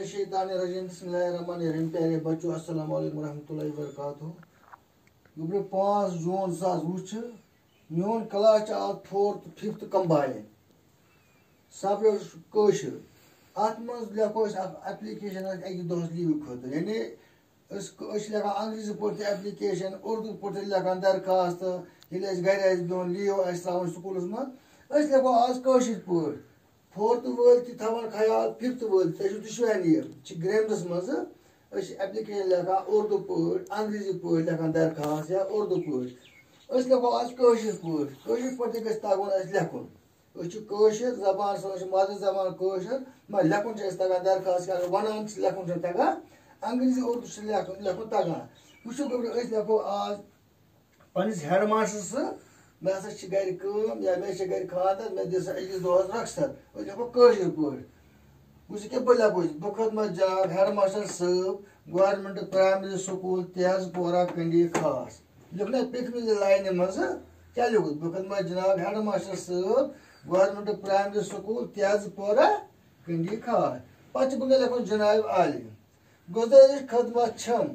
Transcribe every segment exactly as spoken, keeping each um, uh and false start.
الشیطان الرجیم۔ بسم اللہ الرحمن الرحیم۔ پیارے بچو، السلام علیکم ورحمۃ اللہ وبرکاتہ۔ گوٚبرِ پانٛژھ جوٗن زٕ ساس وُہ چھُ۔ میون کلاس چھُ آز فورتھ ففتھ کمباین۔ سبجیکٹ چھُ کٲشُر۔ اتھ منٛز لیکھو أسۍ اکھ ایپلیکیشن اکھ اکہِ دۄہس لیٖوِ خٲطرٕ۔ یعنی أسۍ ک-، أسۍ چھِ لیکھان انگریزی پٲٹھۍ تہِ ایپلیکیشن، اردو پٲٹھۍ تہِ لیکھان درخواست۔ ییٚلہِ اَسہِ گرِ آسہِ بِہُن، لیٖو آسہِ ترٛاوٕنۍ سکوٗلس منٛز، أسۍ لیکھو آز کٲشِر پٲٹھۍ۔ فورتھ وٲلۍ تہِ تھاوان خیال، ففتھ وٲلۍ تہِ، تۄہہِ چھُو دُشوٕے یہِ، چھِ گرٛیمرَس منٛزٕ۔ أسۍ چھِ ایپلیکیشن لیکھان اردو پٲٹھۍ، انگریزی پٲٹھۍ لیکھان درخواست یا اردو پٲٹھۍ۔ أسۍ لیکھو آز کٲشِر پٲٹھۍ، کٲشِر پٲٹھۍ تہِ گژھِ تَگُن اَسہِ لیکھُن۔ أسۍ چھِ کٲشِر زبان، سٲنۍ چھِ مادری زبان کٲشِر، مگر لیکھُن چھُ اَسہِ تَگان درخواست، اگر وَنان چھِ، لیکھُن چھُنہٕ تَگان۔ انگریزی اردو چھِ لیکھُن، لیکھُن تَگان۔ وٕچھِو گوٚبرِ، أسۍ لیکھو آز پننِس ہیڈ ماسٹر سٕنٛز، مےٚ ہسا چھِ گرِ کٲم یا مےٚ چھِ گرِ خانٛدر، مےٚ دِ سا أکِس دۄہس رۄخصت۔ أسۍ لیکھو کٲشِر پٲٹھۍ۔ وٕچھ یہِ کیٛاہ بہٕ لیکھو، بہٕ خدمت جناب ہیڈ ماسٹر صٲب، گورنمنٹ پرایمری سکوٗل تیز پورہ کنڈی خاص۔ لیوٚکھ نہ پیٚٹھمہِ لاینہِ منٛزٕ کیٛاہ لیوٚکھُتھ؟ بہٕ خدمت جناب ہیڈ ماسٹر صٲب، گورنمنٹ پرایمری سکوٗل تیز پورہ کنڈی خاص۔ پتہٕ چھِ بہٕ لیکھُن جناب عالی۔ گُزٲرِش خدمت چھم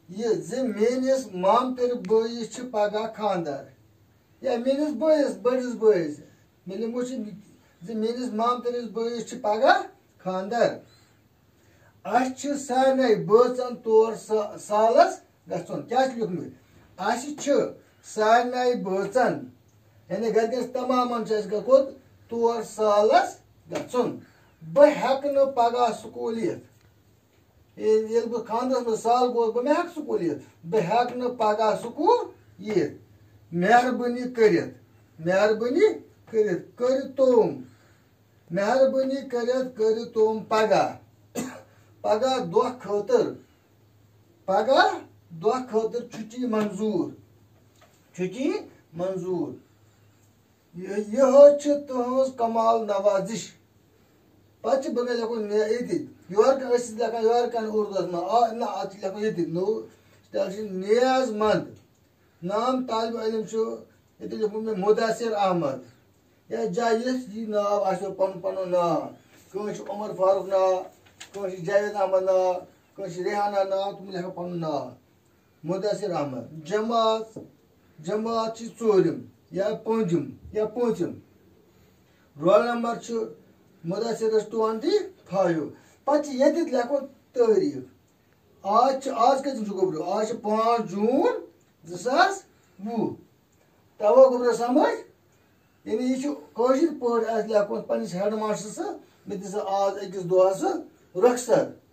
یہِ زِ میٲنِس مامتٕرۍ بٲیِس چھِ پگاہ خانٛدر، یا میٲنِس بٲیِس، بٔڑِس بٲیِس، مےٚ لیوٚکھمُت چھُ زِ میٲنِس مامتٕرِس بٲیِس چھِ پگاہ خانٛدر۔ اَسہِ چھِ سارنٕے بٲژن تور سا-، سالس گژھُن۔ کیٛاہ چھُ لیوٚکھمُت؟ اَسہِ چھِ سارنٕے بٲژن، یعنی گرِکٮ۪ن تمامن چھُ اَسہِ گژھُن تور سالس گژھُن۔ بہٕ ہٮ۪کہٕ نہٕ پگاہ سکوٗل یِتھ۔ ییٚلہِ، ییٚلہِ بہٕ خانٛدرس منٛز سال گوس، بہٕ مہ ہٮ۪کہٕ سکوٗل یِتھ، بہٕ ہٮ۪کہٕ نہٕ پگاہ سکوٗل یِتھ۔ مہربٲنی کٔرِتھ، مہربٲنی کٔرِتھ کٔرِو تِم، مہربٲنی کٔرِتھ کٔرِو تِم پگاہ، پگاہ دۄہ خٲطرٕ، پگاہ دۄہ خٲطرٕ چھُٹی منظوٗر، چھُٹی منظوٗر۔ یہِ-، یِہوٚے چھِ تُہٕنٛز کمال نوازِش۔ پتہٕ چھِ بہٕ لیکھُن نے-، ییٚتہِ۔ یورٕ کَن، أسۍ چھِ لیکھان یورٕ کَن اُردوَس منٛز۔ آ، نہ، اَتھ چھِ لیکھُن ییٚتہِ۔ نوٚو سٹایل چھِ نیاز مند۔ نام طالب علم چھُ، ییٚتہِ لیوٚکھمُت مےٚ مُدثر احمد۔ یا جایہِ یُس یہِ ناو آسیو پَنُن پَنُن ناو۔ کٲنٛسہِ چھُ عمر فاروق ناو، کٲنٛسہِ چھُ جاوید احمد ناو، کٲنٛسہِ چھُ ریحانہ ناو، تِم لیکھن پَنُن ناو۔ مُدثر احمد۔ جماعت، جماعت چھِ ژوٗرِم یا پوٗنٛژِم یا پوٗنٛژِم۔ رول نمبر چھُ مُدثرس ٹُوَنٹی فایِو۔ پتہٕ چھِ ییٚتٮ۪تھ لیکھُن تٲریٖخ۔ آز چھِ، آز کٔژِم چھُ گوٚبرو؟ آز چھِ پانٛژھ جوٗن زٕ ساس وُہ۔ تَوَے گوٚبرو سمجھ؟ یعنی یہِ چھُ کٲشِر پٲٹھۍ اَسہِ لیکھُن پنٛنِس ہیڈ ماسٹرَس، مےٚ دِ سا آز أکِس دۄہَس رۄخصت۔